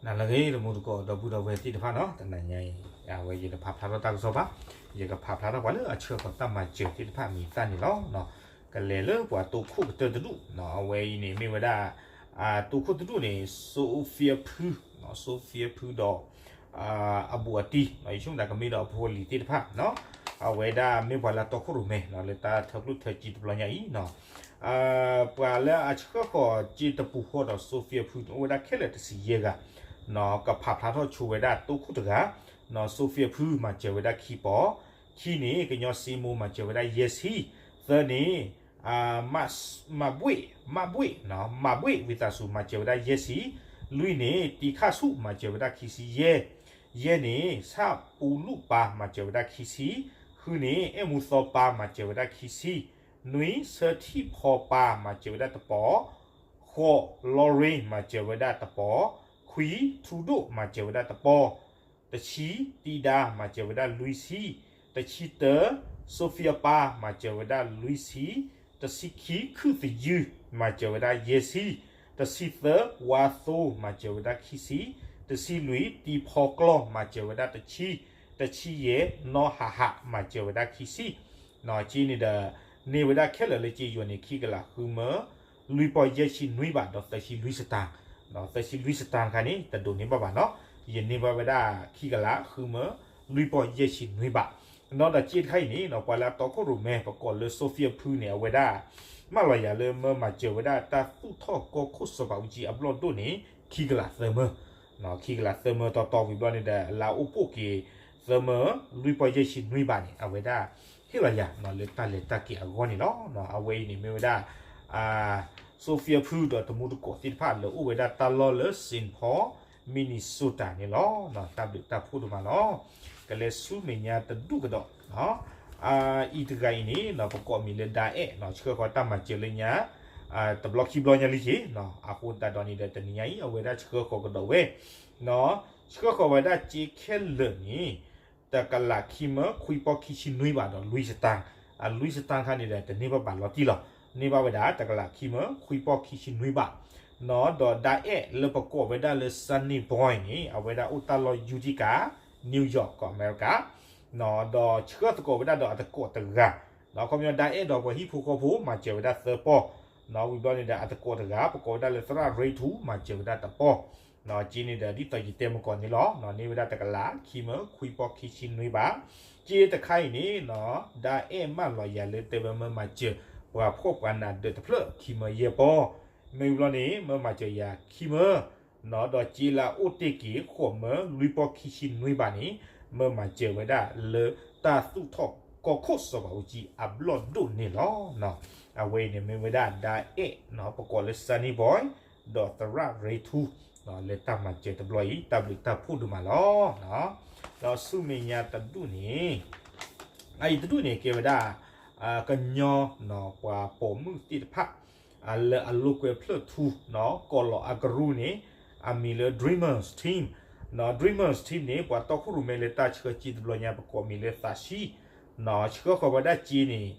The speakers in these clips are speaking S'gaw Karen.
နလၢအဂ့ၤ တမူတကိး ဒီပုၢ်ဒီဝဲၢ်သ့ၣ်တဖၣ်နီၤ, တနံၤညါအံၤ အဝဲယတဖးဖျါထီၣ်တၢ်ကစီၣ်ဘၣ်, ယကဖးဖျါထီၣ်ပှၤလၢအဆှၢဃီၤတၢ်မၤစၢၤသ့ၣ်တဖၣ်အမံၤအသၣ်န့ၣ်လီၤ. ကလဲၤလၢပှၤတိခိၣ်ကတၢၢ်တဒူၣ်, အဝဲအံၤန့ၣ်မ့ၢ်ဝဲဒၣ် တိခိၣ်တဒူၣ်န့ၣ် စိဖံအဖု, စိဖံအဖုဒီး အဘူးအတံၢ်, ယဆိကမိၣ်သးကမ့ၢ်ဒီးအဖိအလံၤသ့ၣ်တဖၣ်, အဝဲဒၣ်မ့ၢ်ပှၤလၢအတီခိၣ်ရိၣ်မဲ လၢတၢ်ထၢဖျိထၢကံတဘျီညါအံၤနီၤ ပှၤလၢအဆှၢဃီၤစ့တပူၤဃီဒီးစိဖံအဖုန့ၣ် အိၣ်ဝဲဒၣ်ခဲလၢာ်တဆံယဲၢ်ဂၤ, ကဖးဖျါထီၣ်ဆိဝဲဒၣ်တိခိၣ်တဂၤ, စိဖံအဖုမၤစၢၤဝဲဒၣ်ခံပီၤ, ခံန့ၣ် ကညီစ့မိမၤစၢၤဝဲဒၣ်ယဲၢ်ဆံ, သၢန့ၣ် မးဘှ့ၣ်, မးဘှ့ၣ်, မးဘှ့ၣ်ဝံသးစူၤ မၤစၢၤဝဲဒၣ်ယဲၢ်ဆံ, လွံၢ်န့ၣ် တံခၣ်ဆူၣ် မၤစၢၤဝဲဒၣ်ခံဆံယဲၢ်, ယဲၢ်န့ၣ် ဆၣ်ပူလူၣ်ပၢ် မၤစၢၤဝဲဒၣ်ခံဆံ, ဃုန့ၣ် အဲၣ်မူသီပၢ် မၤစၢၤဝဲဒၣ်ခံဆံ, နွံ ဆၢထံၣ်ဖီပၢ် မၤစၢၤဝဲဒၣ်တပီၤ, ဃိး လီရ့ မၤစၢၤဝဲဒၣ်တပီၤ, ခွံ ထူဒိၣ် မၤစၢၤဝဲဒၣ်တပီၤ, တဆံ တံဒါ မၤစၢၤဝဲဒၣ်လွံၢ်ဆံ, တဆံတၢ စိဖံအပၢ် မၤစၢၤဝဲဒၣ်လွံၢ်ဆံ, တဆံခံ ခုၣ်သယုၢ် မၤစၢၤဝဲဒၣ်ယဲၢ်ဆံ, တဆံသၢ ဝါသိ မၤစၢၤဝဲဒၣ်ခံဆံ, တဆံလွံၢ် တံဖီကျီၢ် မၤစၢၤဝဲဒၣ်တဆံ, တဆံယဲၢ် နီၢ်ဟးဟး မၤစၢၤဝဲဒၣ်ခံဆံ, စ့န့ၣ်ဒီး န့ၢ်ဝဲဒၣ်ခဲလၢာ်လၢစ့ယိၤန့ၣ် ခံကလးဃုမၢ လွံၢ်ပီၢ်ယဲၢ်ဆံနွံဘး ဒီးသၢဆံလွံၢ်စတၢၣ်, ဒီးသၢဆံလွံၢ်စတၢၣ်တခါန့ၣ် တဒိးန့ၢ်ဘၣ်ဘၣ်နီၤ, ယန့ၢ်ဘၣ်ဝဲဒၣ်ခံကလးဃုမၢ လွံၢ်ပီၢ်ယဲၢ်ဆံနွံဘး, ဒီးစ့တခါအံၤန့ၣ် ပှၤလၢအတီခိၣ်ရိၣ်မဲ ပကိးလၢစိဖံအဖုန့ၣ် အဝဲဒၣ် မၢလီၤယၤလၢမၢမၤစၢၤဝဲဒၣ်တၢ်သူၣ်ထီၣ်ကီၢ်ခိၣ်စီၤပၤအူကၠံအဘျီၣ်ဒိၣ်န့ၣ် ခံကလးသၢမၢ ခံကလးသၢမၢတီတီဝံၤဘျီန့ၣ်ဒီး လၢအအိၣ်ဖှိၣ်က့ၤ သၢမၢ လွံၢ်ပီၢ်ယဲၢ်ဆံနွံဘးန့ၣ် အဝဲဒၣ် ဟ့ၣ်လီၤယၤလၢတၢ်လဲၤတၢ်က့ၤအဂီၢ်န့ၣ်လီၤ. အဝဲအံၤန့ၣ်မ့ၢ်ဝဲဒၣ် စိဖံအဖုဒီးတမူတကိးသ့ၣ်တဖၣ်လၢအိၣ်ဝဲဒၣ်တၢ်လီၢ်လၢ Saint Paul Minnesota န့ၣ်လီၤ. တၢ်ဘျုးတၢ်ဖှိၣ်ဒိၣ်မးလီၤ. ကလဲၤဆူမဲာ်ညါတဒူၣ်ကဒီး အံၤတဂၤအံၤန့ၣ် ပကိးမံၤလၢ ဒၣ်အဲၣ် ဆှၢဃီၤတၢ်မၤစၢၤလၢညါ တဘျီခံဘျီညါလံက့ၤ, အဃိသတးဒီးန့ၣ်ဒီး တနံၤညါအံၤ အဝဲဒၣ်ဆှၢဃီၤကဒီးဝဲ ဆှၢဃီၤဝဲဒၣ်စ့ခဲလၢာ်န့ၣ် တကလးခံမၢ ခွံပီၢ်ခံဆံနွံဘးဒီးလွံၢ်စတၢၣ်, အလွံၢ်စတၢၣ်ခါန့ၣ်ဒီး တန့ၢ်ဘၣ်ဘၣ်လီၤတံၢ်လီၤ. န့ၢ်ဘၣ်ဝဲဒၣ် တကလးခံမၢ ခွံပီၢ်ခံဆံနွံဘး, ဒီး ဒၣ်အဲၣ် လၢပကိးဝဲဒၣ်လၢ Sunny Boy န့ၣ် အဝဲဒၣ်အိၣ်တၢ်လီၢ် Utica, New York ကီၢ်အမဲရကၤ, ဒီးဆှၢသကိးဝဲဒၣ်ဒီးအသကိးတဂၤ, ဒီးခီပညီ ဒၣ်အဲၣ် ဒီးပှၤဟံၣ်ဖိဃီဖိ မၤစၢၤဝဲဒၣ်သၢပီၢ်, ဝံၤဘျီန့ၣ်ဒီး အသကိးတဂၤ ပကိးဝဲဒၣ်လၢသရၣ်ရ့ထူ မၤစၢၤဝဲဒၣ်တပီၢ်, စ့န့ၣ်ဒီး ဒ်သိးယတဲမကီးန့ၣ်လီၤ. န့ၢ်ဝဲဒၣ်တကလးခံမၢ ခွံပီၢ်ခံဆံနွံဘး, စ့တခါအံၤန့ၣ် ဒၣ်အဲၣ်မၢလီၤယၤလၢတဲဝဲမၢမၤစၢၤ ပှၤဖှီၣ်ပှၤနးဒၢးတဖျၢၣ်ခံမၢယဲၢ်ပီၢ်, မ့ၢ်ဝံၤဘျီန့ၣ် မၢမၤစၢၤယၤခံမၢ ဒီးစ့လၢအအိၣ်တ့ၢ်က့ၤ ဃိးမၢ လွံၢ်ပီၢ်ခံဆံနွံဘးန့ၣ် မၢမၤစၢၤဝဲဒၣ်လၢတၢ်သူၣ်ထီၣ်ကီၢ်ခိၣ်စီၤပၤအူကၠံအဘျီၣ်ဒိၣ်န့ၣ်လီၤ. အဝဲအံၤန့ၣ်မ့ၢ်ဝဲဒၣ် ဒၣ်အဲၣ် ပကိးလၢ Sunny Boy ဒီးသရၣ်ရ့ထူ လၢတၢ်မၤစၢၤတဘျီအံၤ တၢ်ဘျုးတၢ်ဖှိၣ်ဒိၣ်မးလီၤ. ဒီးဆူမဲာ်ညါတဒူၣ်န့ၣ် အအံၤတဒူၣ်န့ၣ် ကဲဝဲဒၣ် ကညီ ပှၤပိာ်မုၣ်သ့ၣ်တဖၣ် လၢအလိာ်ကွဲဖျၢၣ်ထူ ကီးလီၤအကရူၢ်န့ၣ် အမံၤလၢ Dreamers Team, Dreamers Team န့ၣ် ပှၤတီခိၣ်ရိၣ်မဲလၢတၢ်ဆှၢစ့တဘျီညါ ပကိးမံၤလၢသးဆံ ဆှၢဃီၤဝဲဒၣ်စ့န့ၣ်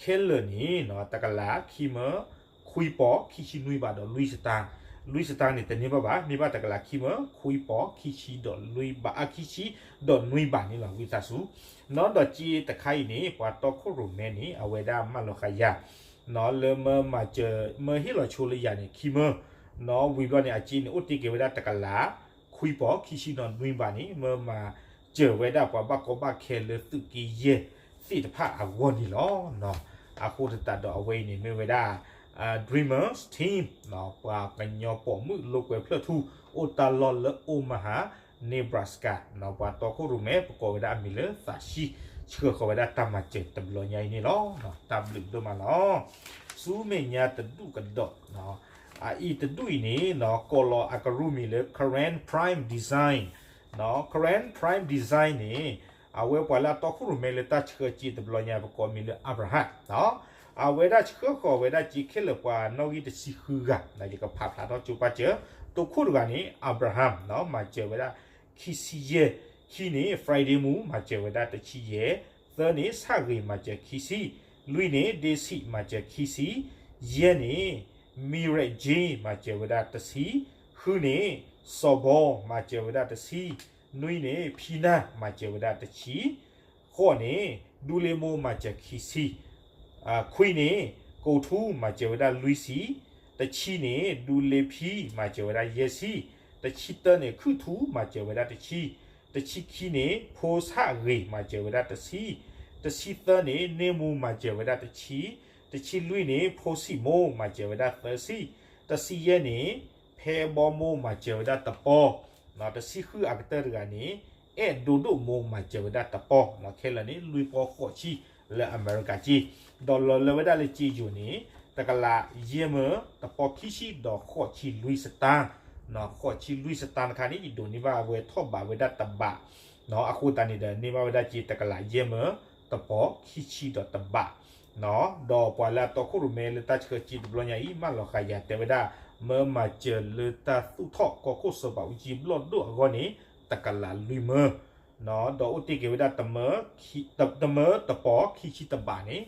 ခဲလၢာ်န့ၣ် တကလးခံမၢ ခွံပီၢ်ခံဆံနွံဘးဒီးလွံၢ်စတၢၣ်, လွံၢ်စတၢၣ်န့ၣ် တန့ၢ်ဘၣ်ဘၣ်, န့ၢ်ဘၣ်တကလးခံမၢ ခွံပီၢ်ခံဆံဒီးလွံၢ်ဘး, အခံဆံဒီးနွံဘးန့ၣ်လီၤ ဝံသးစူၤ, ဒီးစ့တခါအံၤန့ၣ် ပှၤတီခိၣ်ရိၣ်မဲန့ၣ် အဝဲဒၣ်မၢလီၤဃာ်ယၤ လၢမၢမၤစၢၤ မၢဟ့ၣ်လီၤဆိလၢယၤန့ၣ် ခံမၢ, ဝံၤဘျီန့ၣ် အစ့န့ၣ် အိၣ်တ့ၢ်က့ၤဝဲဒၣ်တကလး ခွံပီၢ်ခံဆံဒီးနွံဘးန့ၣ် မၢမၤစၢၤဝဲဒၣ်ပှၤဘၣ်ကီဘၣ်ခဲလၢသုးက့ယဲၢ်သ့ၣ်တဖၣ်အဂီၢ်န့ၣ်လီၤ. အဃိသတးဒီးအဝဲအံၤန့ၣ်မ့ၢ်ဝဲဒၣ် Dreamers Team ပှၤကညီပိာ်မုၣ်လိာ်ကွဲဖျၢၣ်ထူ အိၣ်တၢ်လီၢ်လၢ Omaha, Nebraska ပှၤတီခိၣ်ရိၣ်မဲ ပကိးဝဲဒၣ်အမံၤလၢသးဆံ ဆှၢဃီၤဝဲဒၣ်တၢ်မၤစၢၤတဘျီညါအံၤန့ၣ်လီၤ. တၢ်ဘျုးဒိၣ်မးလီၤ. ဆူမဲာ်ညါတဒူၣ်ကဒီး အအံၤတဒူၣ်အံၤန့ၣ် ကီးလီၤအကရူၢ်မံၤလၢ Karen Prime Design, Karen Prime Design န့ၣ် အဝဲပှၤလၢအတီခိၣ်ရိၣ်မဲလၢတၢ်ဆှၢစ့တဘျီညါ ပကိးမံၤလၢ Abraham, အဝဲဒၣ်ဆှၢဃီၤဝဲဒၣ်စ့ခဲလၢာ်ပှၤနီၣ်ဂံၢ်တဆံဃုဂၤ ယကဖးဖျါထီၣ်ကၠိပၢ်စၢၤ, တိခိၣ်တဂၤန့ၣ် Abraham မၤစၢၤဝဲဒၣ် ခံဆံယဲၢ်, ခံန့ၣ် Friday Moo မၤစၢၤဝဲဒၣ်တဆံယဲၢ်, သၢန့ၣ် ဆၣ်ဂ့ၤ မၤစၢၤခံဆံ, လွံၢ်န့ၣ် Daisy မၤစၢၤခံဆံ, ယဲၢ်န့ၣ် Miret J မၤစၢၤဝဲဒၣ်တဆံ, ဃုန့ၣ် စီၤဘီ မၤစၢၤဝဲဒၣ်တဆံ, နွံန့ၣ် ဖံနၢ် မၤစၢၤဝဲဒၣ်တဆံ, ဃိးန့ၣ် ဒူလ့မိၢ် မၤစၢၤခံဆံ, ခွံန့ၣ် ကိးထူ မၤစၢၤဝဲဒၣ်လွံၢ်ဆံ, တဆံန့ၣ် ဒူလ့ဖံ မၤစၢၤဝဲဒၣ်ယဲၢ်ဆံ, တဆံတၢန့ၣ် ခုၣ်ထူ မၤစၢၤဝဲဒၣ်တဆံ, တဆံခံန့ၣ် ဖိဆၣ်ဂ့ၤ မၤစၢၤဝဲဒၣ်တဆံ, တဆံသၢန့ၣ် န့ၢ်မူ မၤစၢၤဝဲဒၣ်တဆံ, တဆံလွံၢ်န့ၣ် ဖိဆံးမိၢ် မၤစၢၤဝဲဒၣ်သၢဆံ, တဆံယဲၢ်န့ၣ် ဖဲဘီမိၢ် မၤစၢၤဝဲဒၣ်တပီၢ်, တဆံဃုအကတၢၢ်တဂၤန့ၣ် အဲၣ်ဒိဒိၣ်မိၢ် မၤစၢၤဝဲဒၣ်တပီၢ်, ခဲလၢာ်န့ၣ် လွံၢ်ပီၢ်ဃိးဆံ လၢအမဲရကၤက့, ဒီးလီၤလၢဝဲဒၣ်လၢကၠ့ယိၤန့ၣ် တကလးယဲၢ်မၢ တပီၢ်ခံဆံဒီးဃိးဆံလွံၢ်စတၢၢ်, ဃိးဆံလွံၢ်စတၢၢ်တခါန့ၣ် ယဒိးန့ၢ်ဘၣ်ဝဲထီၣ်ဘးဝဲဒၣ်တဘး, အဃိသတးန့ၣ်ဒီး န့ၢ်ဘၣ်ဝဲဒၣ်ကၠ့တကလးယဲၢ်မၢ တပီၢ်ခံဆံဒီးတဘး ဒီးပှၤလၢအတီခိၣ်ရိၣ်မဲလၢတၢ်ဆှၢကၠ့တဘျီညါအံၤ မၢလီၤဃာ်ယၤတဲဝဲဒၣ် မၢမၤစၢၤလၢတၢ်သူၣ်ထီၣ်ကီၢ်ခိၣ်စီၤဘးအူကၠံဘျီၣ်ဒိၣ်အဂီၢ်န့ၣ် တကလးလွံၢ်မၢ, ဒီးအိၣ်တ့ၢ်က့ၤဝဲဒၣ် တမၢတပီၢ်ခံဆံတဘးန့ၣ်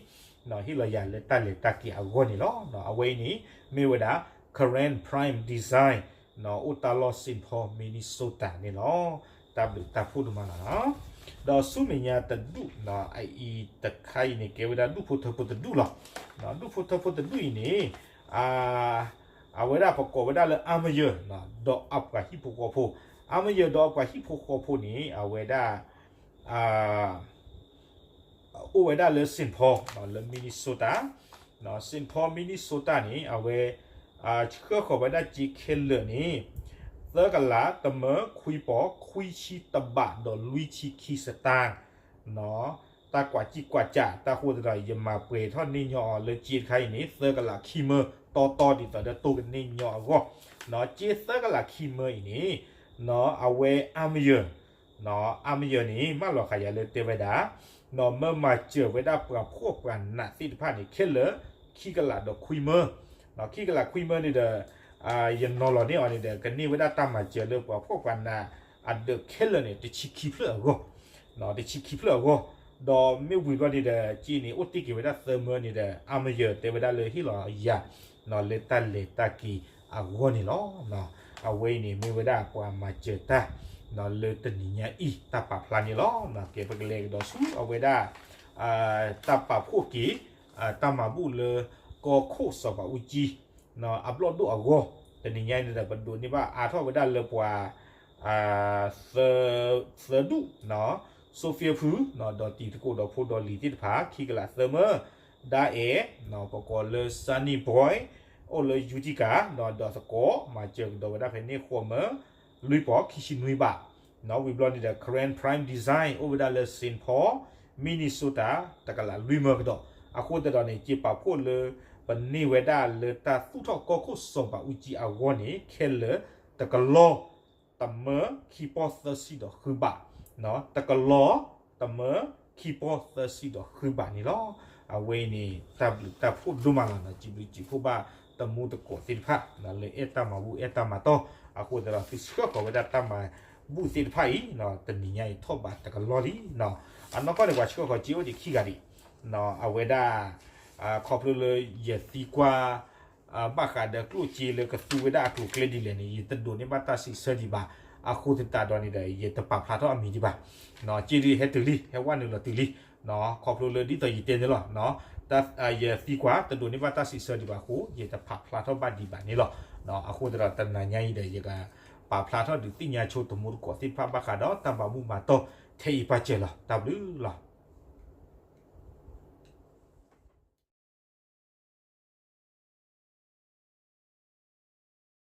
ဟ့ၣ်လီၤယၤလၢတၢ်လဲၤတၢ်က့ၤအဂီၢ်န့ၣ်လီၤ. အဝဲအံၤန့ၣ် မ့ၢ်ဝဲဒၣ် Karen Prime Design အိၣ်တၢ်လီၢ် Saint Paul Minnesota န့ၣ်လီၤ. တၢ်ဘျုးတၢ်ဖှိၣ်ဒိၣ်မးလီၤ. ဒီးဆူမဲာ်ညါတဒူၣ် အအံၤတခါအံၤန့ၣ် ကဲဝဲဒၣ်ဒူၣ်ဖိထၢဖိတဒူၣ်လီၤ. ဒူၣ်ဖိထၢဖိတဒူၣ်အံၤန့ၣ် အဝဲဒၣ်ပကိးဝဲဒၣ်လၢ အါမယၢၤ ဒီးအပှၤဟံၣ်ဖိဃီဖိ, အါမယၢၤဒီးအပှၤဟံၣ်ဖိဃီဖိန့ၣ် အဝဲဒၣ် အိၣ်ဝဲဒၣ်လၢ Saint Paul လၢ Minnesota, Saint Paul Minnesota န့ၣ် အဝဲ ဆှၢဃီၤဝဲဒၣ်ကၠ့ခဲလၢာ်န့ၣ် သၢကလး တမၢ ခွံပီၢ် ခွံဆံတဘး ဒီးလွံၢ်ဆံခံစတၢၢ်, တၢ်ကွၢ်ကံၢ်ကွၢ်စး တၢ်ဃိသတးဒီး ယမၤပှဲၤထီၣ်န့ၢ်ညီအီၤလၢကၠ့တခါအံၤန့ၣ် သၢကလးခံမၢ တီတီဒ်သိးဒီးတိၢ်ကန့ၢ်ညီအဂီၢ်, ကၠ့သၢကလးခံမၢအံၤန့ၣ် အဝဲအါမယၢၤ အါမယၢၤန့ၣ် မၢလီၤဃာ်ယၤလၢတဲဝဲဒၣ် မၢမၤစၢၤဝဲဒၣ်ပှၤဖှီၣ်ပှၤနးသ့ၣ်တဖၣ်န့ၣ် ခဲလၢာ် ခံကလးဒီးခွံမၢ, ခံကလးခွံမၢန့ၣ်ဒီး ယနီၤလီၤန့ၢ်အီၤန့ၣ်ဒီး ကန့ၢ်ဝဲဒၣ်တၢ်မၤစၢၤလၢပှၤဖှီၣ်ပှၤနးအဒၢးခဲလၢာ်န့ၣ် တဆံခံဖျၢၣ်အဂီၢ်, တဆံခံဖျၢၣ်အဂီၢ်, ဒီးမ့ၢ်ဝံၤဘျီန့ၣ်ဒီး ကၠ့န့ၣ် အိၣ်တ့ၢ်က့ၤဝဲဒၣ်သၢမၢန့ၣ်ဒီး အါမယၢၤတဲဝဲဒၣ်လၢဟ့ၣ်လီၤယၤ လၢတၢ်လဲၤတၢ်က့ၤအဂီၢ်န့ၣ်လီၤ. အဝဲအံၤန့ၣ် မ့ၢ်ဝဲဒၣ်ပှၤမၤစၢၤတၢ် လၢတနံၤညါအံၤ တၢ်ပာ်ဖျါန့ၣ်လီၤ. ကဲ ပကလဲၤကဒီးဆူအဝဲဒၣ် တၢ်ပာ်ဖှိၣ်က့ၤ တၢ်မၤဘူၣ်လၢ ကီၢ်ခိၣ်စီၤပၤအူကၠံ အဘျီၣ်ဒိၣ်အဂီၢ်, တနံၤညါအံၤန့ၣ်ဒီး ပဒိးန့ၢ်ဘၣ်အါထီၣ်ဝဲဒၣ်လၢပှၤ သၢဒူၣ်, စီၤဖံဖု ဒီးတံၤသကိးဒီးဖိဒီးလံၤသ့ၣ်တဖၣ် ခံကလးသၢမၢ, ဒၣ်အဲၣ် ပကိးလၢ Sunny Boy အိၣ်လၢ Utica ဒီးသကိး မၤစၢၤကဒီးဝဲဒၣ်ဖဲန့ၣ်ဃိးမၢ လွံၢ်ပီၢ်ခံဆံနွံဘး, ဝံၤဘျီန့ၣ်ဒီး Karen Prime Design အိၣ်ဝဲဒၣ်လၢ Saint Paul Minnesota တကလးလွံၢ်မၢကဒီး, အဃိသတးဒီးန့ၣ် က့ၤပာ်ဖှိၣ်လၢ ပန့ၢ်ဝဲဒၣ်လၢတၢ်သူၣ်ထီၣ်ကီၢ်ခိၣ်စီၤပၤအူကၠံအဂီၢ်န့ၣ် ခဲလၢာ် တကလီၢ် တမၢ ခံပီၢ်သၢဆံဒီးဃုဘး, တကလီၢ် တမၢ ခံပီၢ်သၢဆံဒီးဃုဘးန့ၣ်လီၤ. အဝဲအံၤန့ၣ် တၢ်ဘျုးတၢ်ဖှိၣ်ဒိၣ်မးလီၤ. စံးဘျုးစံးဖှိၣ်ဘၣ်တမူတကိးသ့ၣ်တဖၣ် လၢအဲၣ်တၢ်မၤဘူၣ်အဲၣ်တၢ်မၤတီၢ်, အဃိသတးဒီး သုဆှၢဃီၤဝဲဒၣ်တၢ်မၤဘူၣ်သ့ၣ်တဖၣ်အံၤ တနံၤညါအံၤထီၣ်ဘးတကလီၢ်လံ. အနီၢ်ကီၢ်န့ၣ် ပှၤဆှၢဃီၤက့ၤအိၣ်ဒံးခံဂၤဒံး, အဝဲဒၣ် ခီဖျိလၢယသံကွၢ် ဘၣ်ဃးဒီးကျိၣ်စ့လၢကသူဝဲဒၣ်အကျိၤအကျဲဒ်လဲၣ်န့ၣ် ယတဒိးန့ၢ်ဘၣ်တၢ်စံးဆၢဒံးဘၣ်, အဃိသတးဒီးန့ၣ်ဒီး ယတပာ်ဖျါထီၣ်အမံၤဒံးဘၣ်. စ့ဒုးဟဲတုၤလံ ဟဲဝဲနုာ်လီၤတုၤလံ, ခီဖျိလၢဒ်သိးယတဲန့ၣ်လီၤ. ယသံကွၢ်တဒိးန့ၢ်ဘၣ်တၢ်စံးဆၢဒံးဘၣ်အဃိ ယတပာ်ဖျါထီၣ်ဘၣ်ဒံးဘၣ်န့ၣ်လီၤ. အဃိသတးဒီးတနၤညါအံၤဒီး ယကပာ်ဖျါထီၣ်ဒုးသ့ၣ်ညါဆိတမူတကိးသ့ၣ်တဖၣ်ဘၣ်ဃးဒီးတၢ်မၤဘူၣ်မၤတီၢ်ထဲအံၤပၢ်စၢၤလီၤ. တၢ်ဘျုးလီၤ.